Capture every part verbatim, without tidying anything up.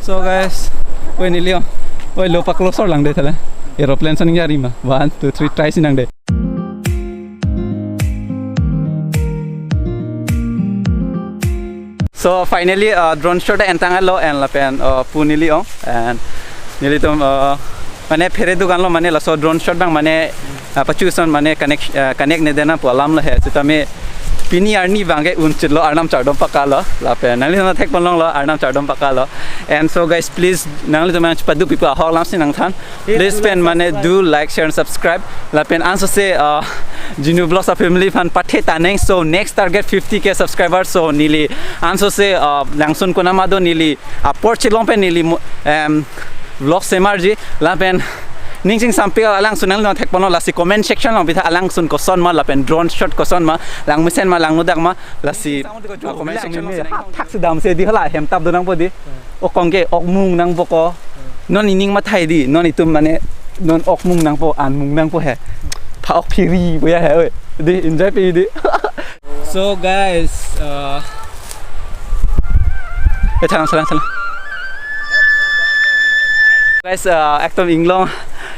So guys, oi neli ong, oi lo pa close lang de thala. Aeroplane son ningjarji ma. One, two, three, try si nang de. So finally, uh, drone shot entang lo and lapen, uh, pu neli ong and nelitum, uh, mane phere dukan lo mane laso drone shot abang mane, uh, pachu son mane connect, uh, connect ne dena pu alam lo he. Sitame pini arni abang ke unchit lo, Arnam chardom paka lo lapen nanglitum thek pon long lo, Arnam chardom paka lo. And so guys, please nanglitum nang chepadu pipo ahok lam si nangthan. Please pen mane do like, share and subscribe. Lapen anso se, uh, Jinu Vlogs a family aphan pathe taneng. So next target fifty K subscriber. So neli anso se, uh, langsun konama do neli apor chilong pen neli mo-, em, vlog semarji. Lapen ning chingsampik alangsun nangli nang thek pon lo lasi comment section along pitha alangsun koson ma lapen drone shot koson ma, lang mesen ma, lang nodak ma, lasi, uh, comment section along. Ha thak si dam se di hala hem tap do nangpo di. O kong ke ok mung nangpo ko. Non ining mathai di, non itum mane, non ok mung nangpo, an mung nangpo he. Pha ok phiri po ya he, oi. Di, enjoy pi di. So guys, uh, eh, salang, salang, salang. Guys, uh, ekdom inglong,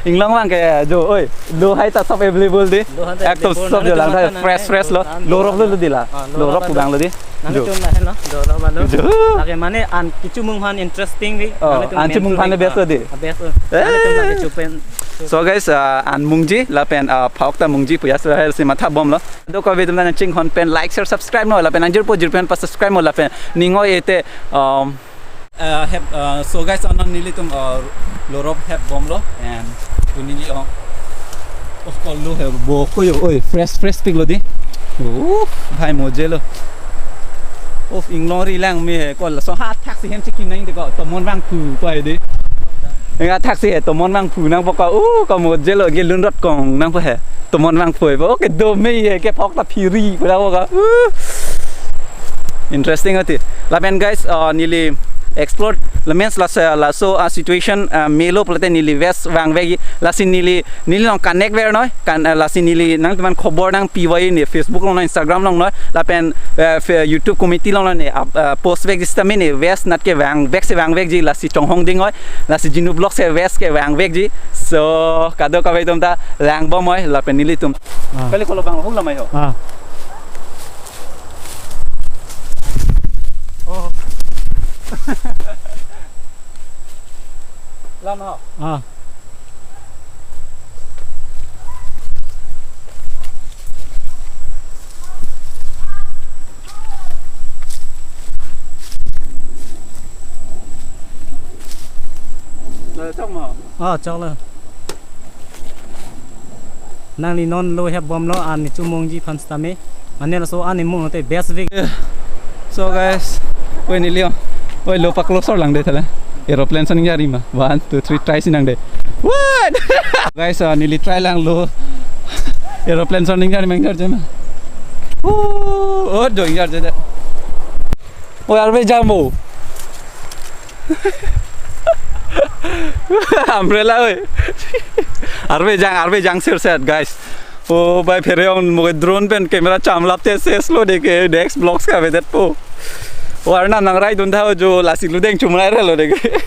inglong abang ke jo, oi. Lo hai ta sob available di. Lo hai ta ekdom available, sob nanglitum jo lang ta makan fresh, nang fresh lo. Lo rok lo lo di la. Ah, lo rok lo. Lo rok pu abang lo di. Nanglitum lahenlo, do lo abang lo. Jo. Lake mane an kechomung aphan interesting di. Oh, nanglitum an chomung aphan best lo di. Ah, best lo. Eh. Nanglitum lake chupen. So guys, uh, an mungji lapen, uh, pha ok ta mungji pu ya so hai si matha bom lo. Do ko video nang chinghon pen like, share, subscribe mo lapen nangjirpo jirpo pen pa subscribe mo lapen ning oi ete, um, uh, hep, uh, so guys, anon nelitum, uh, lo rok hep bom lo and pu neli ong. Of ko lo he bo ko yo, oi, fresh, fresh pik lo di. Uff, bhai moje lo. Of inglong ri lang me he ko laso ha thak si hem chekim nang de ko, tomon vangphu ko ai di. Nga thak si he tomon vangphu nangpo ko, uh, ko moje lo, ke lun rot kong nangpo he. Tomon vangphu he po, ke do me he, ke pha ok ta phiri pura po ko. Uh. Interesting ati. Lapen guys, uh, neli explore lamens laso, laso, uh, situation, uh, melo pulote neli west vangvekji, lasi neli, neli along connect ver noi kan, uh, lasi neli nangtum aphan khobor nangpi vai ne Facebook along noi, Instagram along noi lapen, uh, fe-, YouTube committee along noi ne, uh, uh, post vekji sitame ne west nat ke vangvek si vangvekji lasi chonghong ding oi, lasi Jinu Vlogs ke west ke vangvekji. So kadokave atum ta lang bom oi lapen nelitum. Ah. Kali kolo bang huk lamai ho. Ah. Oh. Lam ho. Ah. Lo chok mo. Ah, chok lo. Nangli non lo hep bom lo, an ne chomungji aphan sitame. Mane laso an ne mung te best view. So guys, oi neli ong, oi lo pa close lang de thala. Aeroplane son ningjarji ma. One, two, three, try si nang de. What? Guys, uh, neli try lang lo. Aeroplane son ningjarji ma, ningjarji ma. Oh, oh, do ningjarji de. Oi, arve jang mo. Umbrella, oi. Arve jang, arve jang sir set, guys. Oh, bhai, phere ong mo ke drone pen camera chamlap te ses lo de ke next vlogs ka avedet po. Oh, Arnam nang rai dun tha jo lasi lodeng chumrai re lo de ke.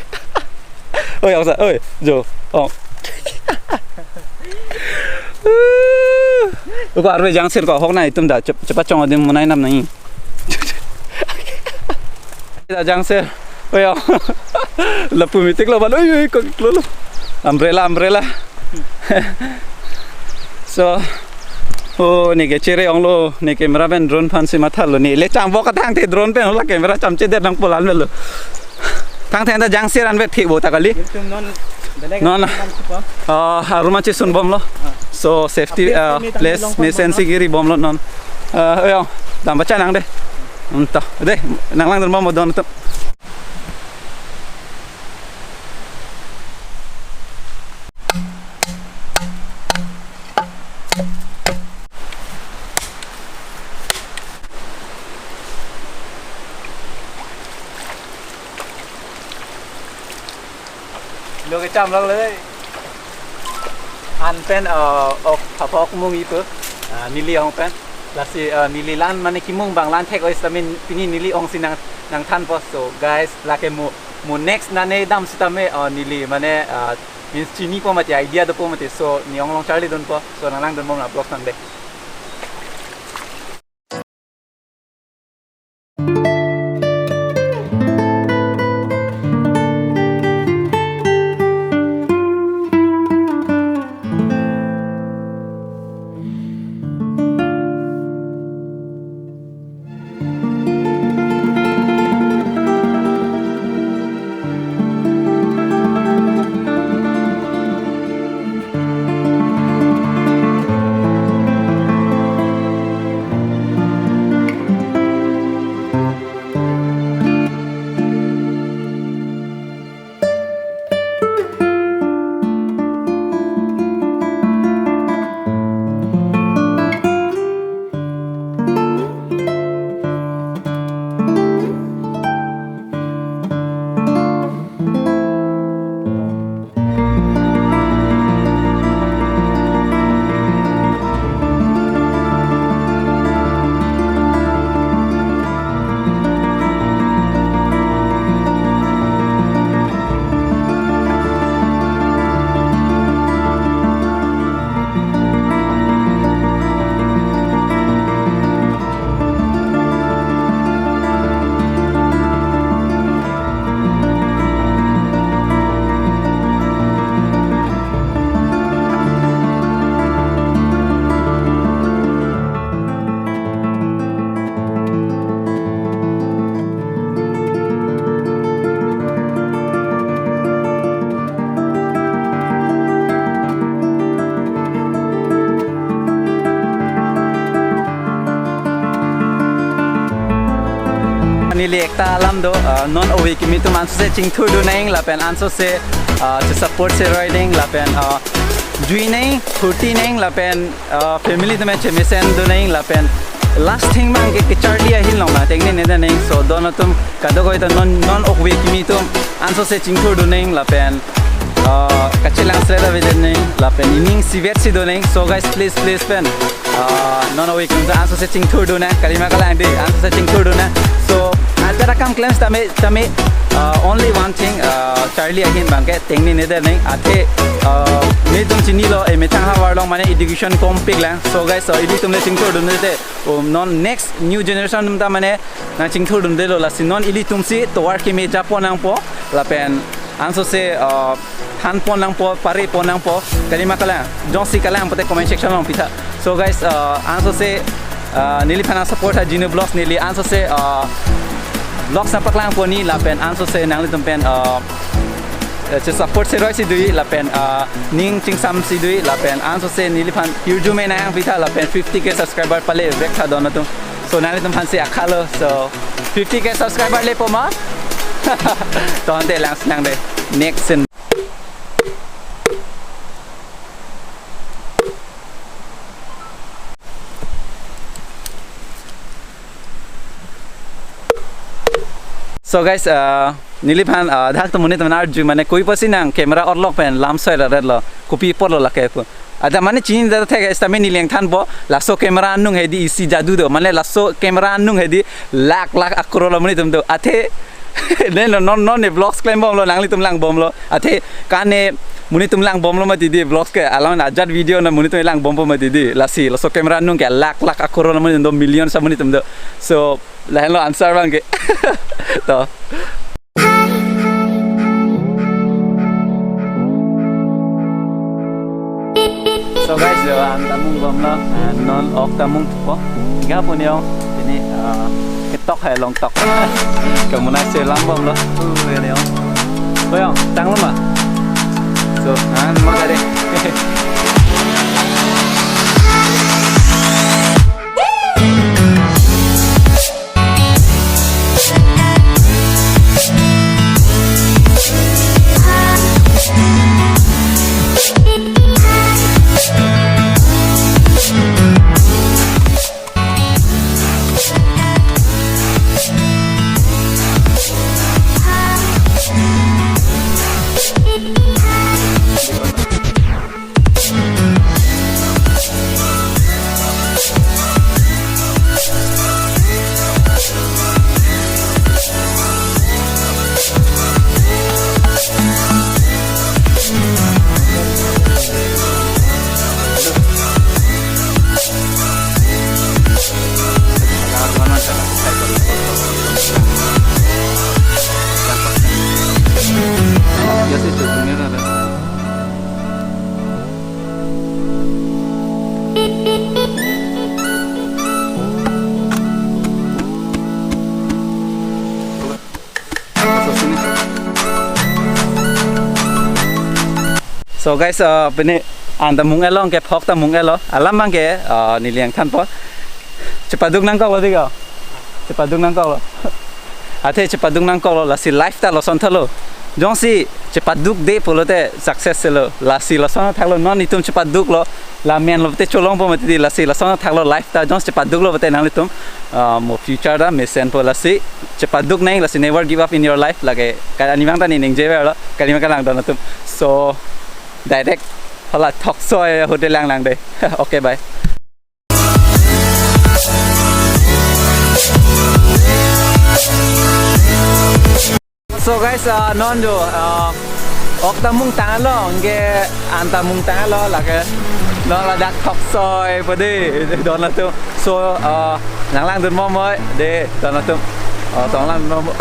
Oi, ong sa, oi, jo. Oh. Ko arve jang sir ko hok na itum ta chep-, chepa chong adim monai nam nang. Da jang sir. Oi, oh. Lapu meeting lo ban. Oi, oi, ko lo lo. Umbrella, umbrella. So, oh, ne ke chere ong lo, ne camera pen drone aphan si matha lo, ne le chang bok thang te drone pen la camera cham che det nang polan lo. Thang thang ta jang sir an vet thi bo ta kali. Itum non, non. Ah, aruma che sun bom lo. Ah. So safety, ah, place mesen si giri bom lo non. Ah, oi, oh, dam bacha nang de. Unta. De, nang lang dun bom don tu. Lo ke cham lang le. An pen, uh, ok, pha ok mung ipo. Uh, neli ong pen. Lasi, uh, neli lan mane kemung abang lan thek oi sitame pini neli ong si nang, nangthan po. So guys, lake mo Mo next nane dam sitame, uh, neli mane, uh, means chinipo mati, idea dopo mati. So ne-ong along charlidunpo. So nang langdunbom la vlogs nang dei. Neli ekta alam do, uh, non ove kimi atum ansose chingthurdun nang lapen ansose, uh, che support se roi nang lapen, uh, jui nang, phurti nang lapen, uh, family atum chemesen dun nang lapen last thing abang ke kecharli ahin along abang tengnene dun nang. So don atum kadokave ta non, non ove kimi atum ansose chingthurdun nang lapen, uh, kachelang sre ta avedetnang lapen ining isivet si dun nang. So guys, please, please pen, uh, non ove kimi atum ansose chingthurdun nang, kalima kalang dei, ansose chingthurdun nang. So ajat akam klem sitame, tame, uh, only one thing, uh, charli ahin abang ke tengnene dun nang. Athe, uh, netum chinilo, emethang havar along mane education kompik lang. So guys, uh, ilitum le chingthurdunde, um, non next new generation atum ta mane nang chingthurdundelo, lasi non ilitum si tovar keme japon nangpo lapen ansose, uh, thanpon nangpo, parepon nangpo, kalima kalang, jongsi kalang pote comment section along pitha. So guys, uh, ansose, uh, neliphan nang support tha Genu Vlogs, neli ansose, uh, vlogs nangpaklangpon ni lapen ansose nanglitum pen, uh, eh, che support se roi si dui lapen, ah, ning chingsam si dui lapen ansose neliphan hirjume nang pitha lapen fifty K subscriber pale vek tha don atum. So nanglitum aphan si akhalo. So fifty K subscriber lepo ma? To ante lang si nang dei. Next scene. So guys, uh, neliphan, uh, dak to monit atum arju mane kopi pusi nang camera orlok pen lam soi ra ret lo, kopi apotlo lake pu. Ada mane chinine det thek guys, tame neli nangthanpo, laso camera anung hedi isi jadu do, mane laso camera anung hedi lakh lakh akror lo monit atum do. Athe ne non non ne vlogs klembomlo, nanglitum langbomlo. Athe kane monit atum langbomlo mati dei vlogs ke, alang ajat video na monit atum langbompo mati dei. Lasi laso camera anung ke lakh lakh akror lo monit atum do, million sa monit atum do. So lahenlo answer abang ke. To. So guys, jo an tamung bomlo, ah, non ok tamung po. Ga punyo, ini, ah, ketok hai long tok. Kemuna selang bomlo. Uh, ini ong. Boyong, tanglo ma. So, an mo dari. So guys, uh, pini anta mung-etlo, anke phok ta mung-etlo. Alam abangke, uh, neli nangthanpo. Chepaduk nangkoklo dei ko. Chepaduk nangkoklo. Athe chepaduk nangkoklo, lasi life ta lason thalo. Jongsi chepadukde pulote success lo. Lasi lason thaklo, non itum chepaduklo. La menlo te cholongpo mati dei, lasi lason thaklo life ta. Jongsi chepaduklo pulote nanglitum, uh, mo future ta mesenpo, lasi chepaduk nang, lasi never give up in your life. Lake kali arni abang ta neli ningjeverlo. Kali arni abang kelang don atum. So direct hala Thokchoi ahut langlang dei. Okay, bye. So guys, uh, non jo, uh, ok ta mung tanglo, anke anta mung tanglo, lake non ladak Thokchoi pu dei don atum. So, uh, nanglangdun mo moi dei don atum. Uh, tong langdun mo moi.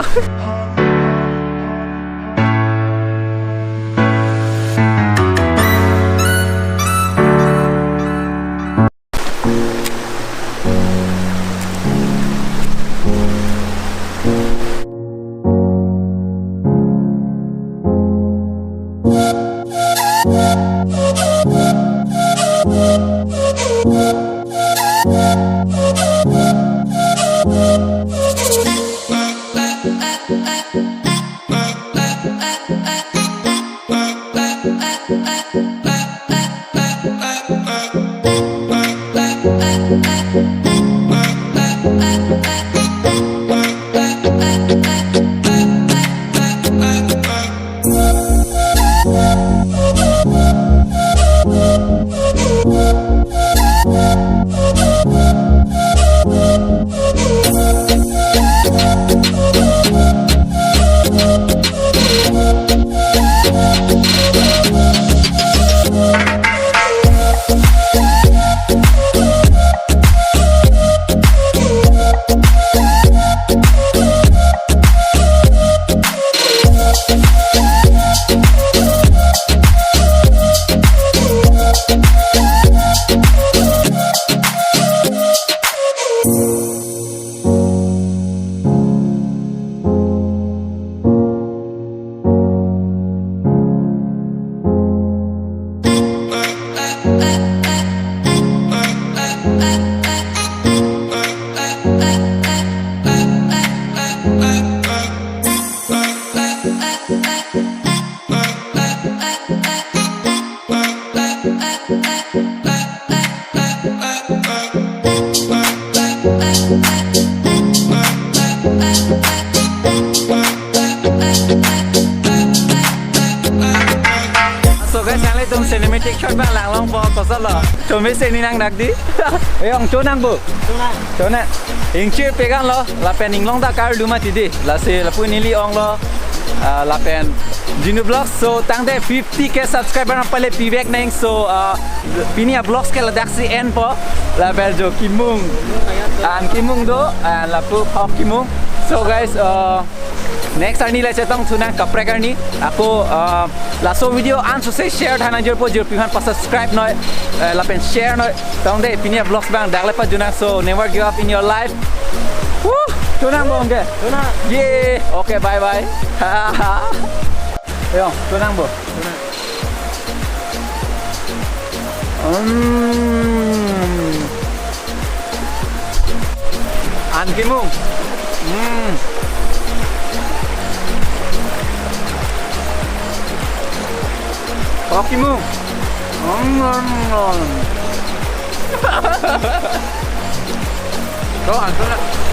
So guys, nanglitum cinematic shot abang langlongpo, kosonlo? Chome seni nang nak dei. Eh, ong chonang bo. Chonang. Ingchir pegang lo, lapen inglong ta karlu mati dei. Lasi lapu neli onglo. Ah, lapen Genu Vlogs, so tangte fifty K subscriber nangpale pivek nang. So, ah, pini avlogs ke ladaksi enpo. Lapen jo Kimung, an Kimung do, an lapu Phok Kimung. So guys, ah, next arni le chetongthu nang kaprek arni. Ako, ah, laso video ansose share tha nang, jirpo jirpi aphan pasubscribe noi, eh, lapen share noi. Tangte pini avlogs abang dak le pajut nang, so never give up in your life. Woo! Chonang bo anke. Chonang. Ye. Okay, bye bye. Yo, chonang bo. Chonang. Hmm. An Kimung. Hmm. Phok Kimung. Hmm, hmm, hmm. Ko an chonang.